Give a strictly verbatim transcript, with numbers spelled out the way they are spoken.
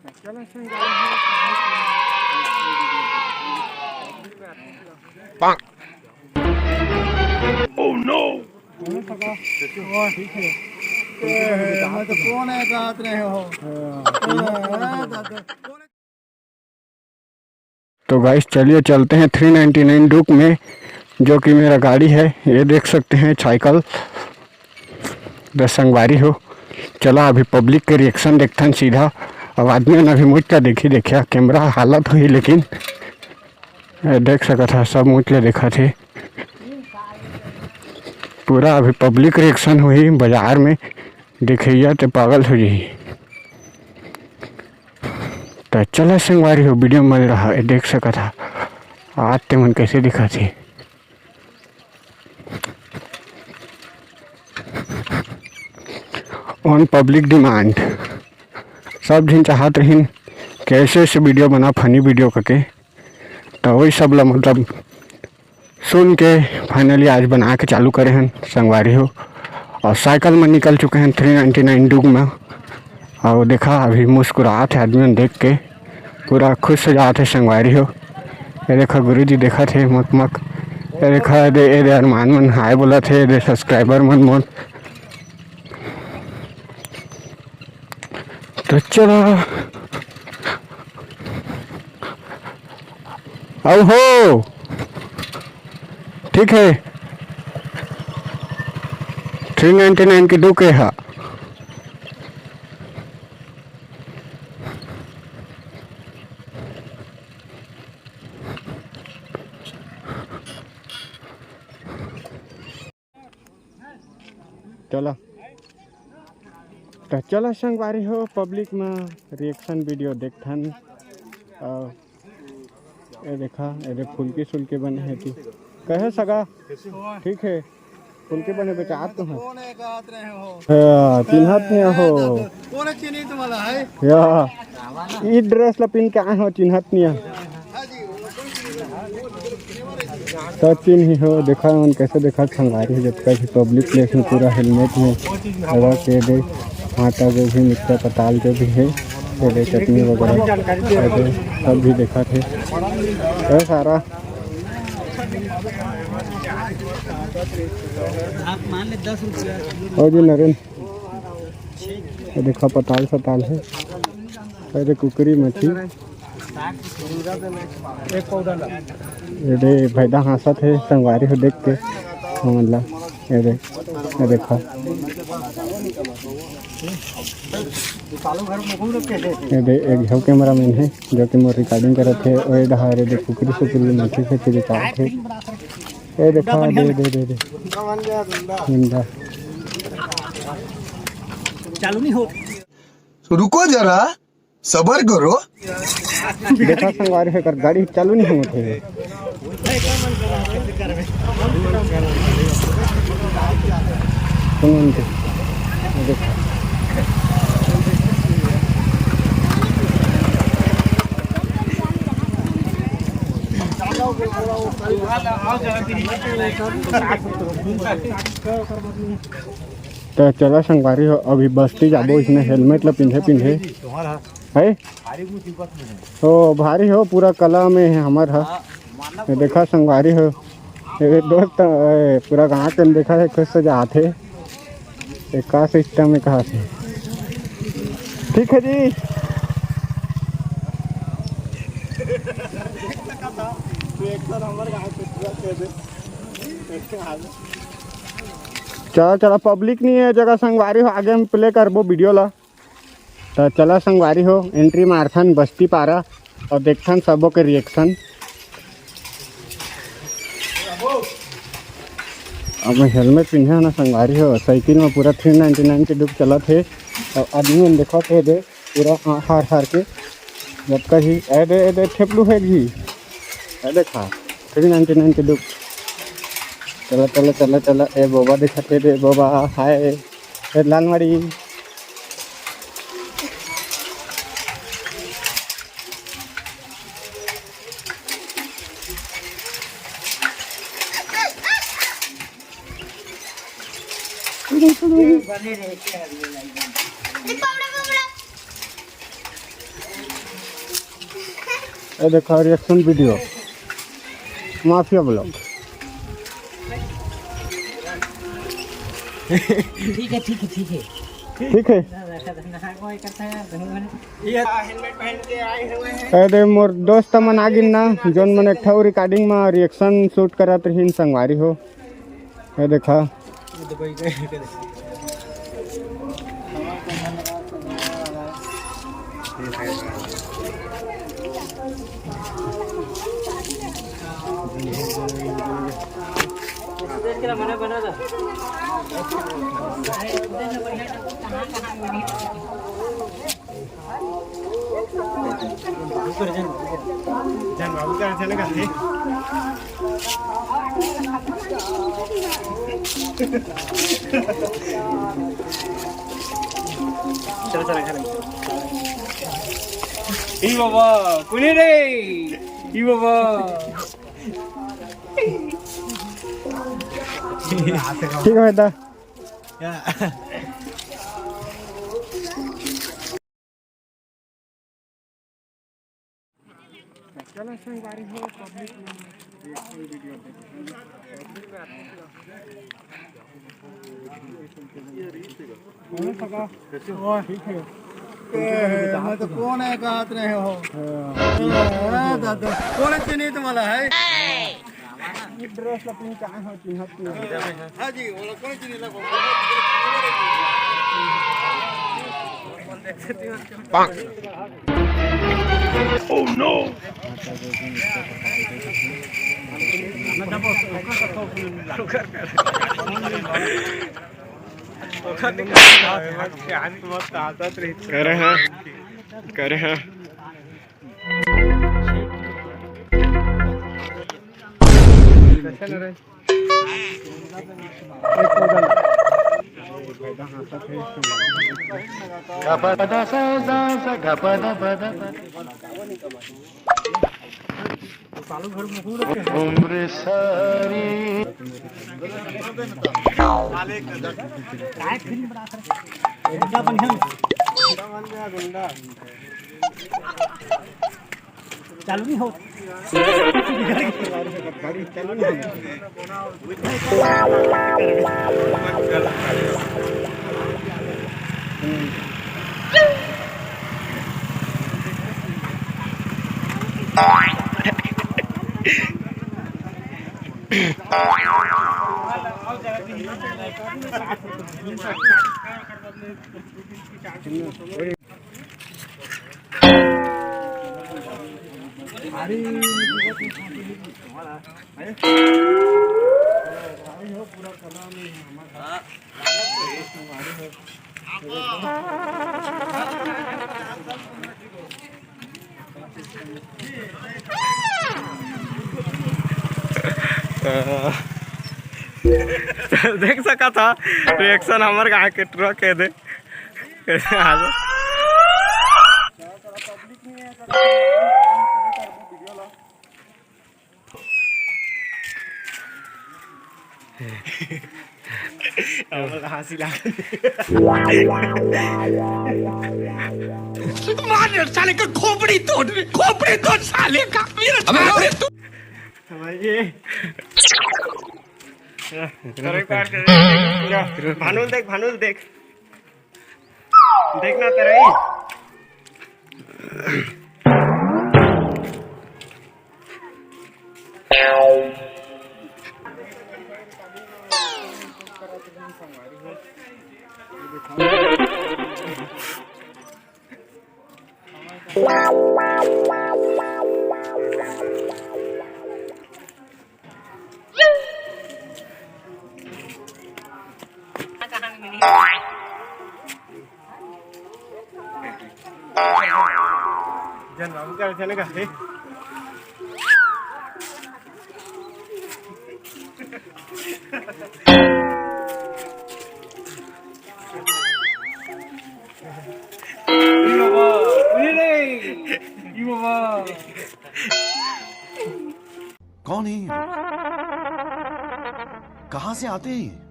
Oh no! मैं तो phone है, कहाँ रहे हो? तो गाइस, चलिए चलते हैं थ्री नाइन्टी नाइन डुक में, जो कि मेरा गाड़ी है। ये देख सकते हैं साइकिल। दस संगवारी हो, चला अभी पब्लिक के रिएक्शन देखथन सीधा। अब आदमी मन अभी मुझ का देखी, देखिया कैमरा हालत होही, लेकिन ए, देख सकत ह सब मुझ ले देखत हे। पूरा अभी पब्लिक रिएक्शन होही बाजार में, देखइया ते पागल हो जाही। त चला संगवारी हो, वीडियो में रहा, ए देख सकत ह आज ते मन कैसे दिखत हे। On public demand, सब झिन चाहत रहिन कैसे ऐसे वीडियो बना, फनी वीडियो करके, तो वही सब ला मतलब सुन के फाइनली आज बना के चालू करे हन संगवारी हो। और साइकिल में निकल चुके हैं थ्री नाइन्टी नाइन डुक में। और देखा अभी मुस्कुरात हे आदमी मन देख के, पूरा खुश हो जात हे संगवारी हो। ये देखा गुरुजी देखत हे मक मक। ये देखा ए दे, ए दे अरमान मन हाय बोलत हे, ए दे सब्सक्राइबर मन मोर। तो चला। आओ हो। ठीक है। थ्री नाइन्टी नाइन की डुक हे। चला। त चला संगवारी हो, पब्लिक में रिएक्शन वीडियो देखथन। अउ ए देखा, ए दे फुलकी सुलकी बने हे। तू कहे सगा? ठीक है। फुलकी बने बेचात तो है। हाँ, चिन्हत नहीं हो। या, ई ड्रेस ला पिन के आए हो, चिन्हत नहीं है। सचिन ही हो, देखा मन कैसे देखा संगवारी हो, जतका भी पब्लिक प्लेस में पूरा हेलमेट में लगा के दे, आटा गोभी, मिर्चा, पताल जो भी है, ये दे चटनी वगैरह, ये दे सब भी देखा थे। ये सारा आप मान ले दस रुपया। और जी नरेंद्र, ये देखा पताल सताल है, अरे कुकरी मछली। ये दे भाईदा हाँसत हे संगवारी हो देख के हमन ला। ये दे, ये देखा। ये दे एक झन कैमरामैन हे जो कि मोर रिकॉर्डिंग करत हे। ओए डहार ये दे कुकरी सुकरी मछली से चिरी चाहत हे। ये देखा, दे, दे, दे, दे। जिंदा। चालू नहीं हो। रुको जरा, सबर करो। देखा संगवारी हो, एकर गाड़ी चालू नहीं होत हे। सुनो इनके। देखा। त चला संगवारी हो, अभी बस्ती जाबो, इसने हेलमेट ला पिंधे पिंधे है। ओ भारी हो, पूरा कला में है हमर ह। ये देखा संगवारी हो, ये दोस्त, ए, पूरा गाँव के देखा है, खुश से जात है। ये का सिस्टम है, कहा से? ठीक है जी। चला चला, पब्लिक नहीं है जगह संगवारी हो, आगे हम प्ले करबो वीडियो ला। त चला संगवारी हो, एंट्री मारथन बस्ती पारा और देखथन सबो के रिएक्शन। अब मैं हेलमेट पिंधे हंव ना संगवारी हो, साइकिल में पूरा थ्री नाइंटी नाइन के डुक चलत हे। और आदमी मन देखत हे दे पूरा हार हार के, जतका ही ए दे, ए दे ठेपलू हे जी, ए देखा थ्री नाइंटी नाइन के डुक। चला चला चला चला, ए बोबा देखत हे दे, बोबा हाय। ए लालमाड़ी। ये देखो, reaction video, माफिया vlog। ठीक है, ठीक है, ठीक है। ठीक है। ये हेलमेट पहन के आए हुए हैं। अरे, मोर दोस्त मन आ गिन ना, जोन मन एक ठो recording में reaction shoot करत रहिन संगवारी हो। ये देखा। चल, चल, घर। ई बाबा, कुनी रे? ई बाबा। ठीक है बेटा। चलो संगवारी हो, पब्लिक में। ए, मैं तो कोन हे कहत रहे हो? ए, दादा, कोन चिन्हित वाला है? ये ड्रेस ला पिन कहाँ हो, चिन्हत नहीं। हाँ जी, वो लोग कोन चिन्हित वाला? Oh no! करे हाँ, करे हाँ। उम्र सारी। चालू नहीं हो। देख सकत हा reaction हमर गाँव के ट्रक के दे। कैसे हाल? हमर हंसी लाग। मार साले का खोपड़ी तोड़, खोपड़ी तोड़ साले का। मेरा अबे साले तू। भाई ये। करो एक बार, करो। भानुल देख, भानुल देख। देखना तेरा ही। जन बाबू का चले का? ई बाबा, उरे रे, ई बाबा। कौन है ये? कहाँ से आते हैं ये?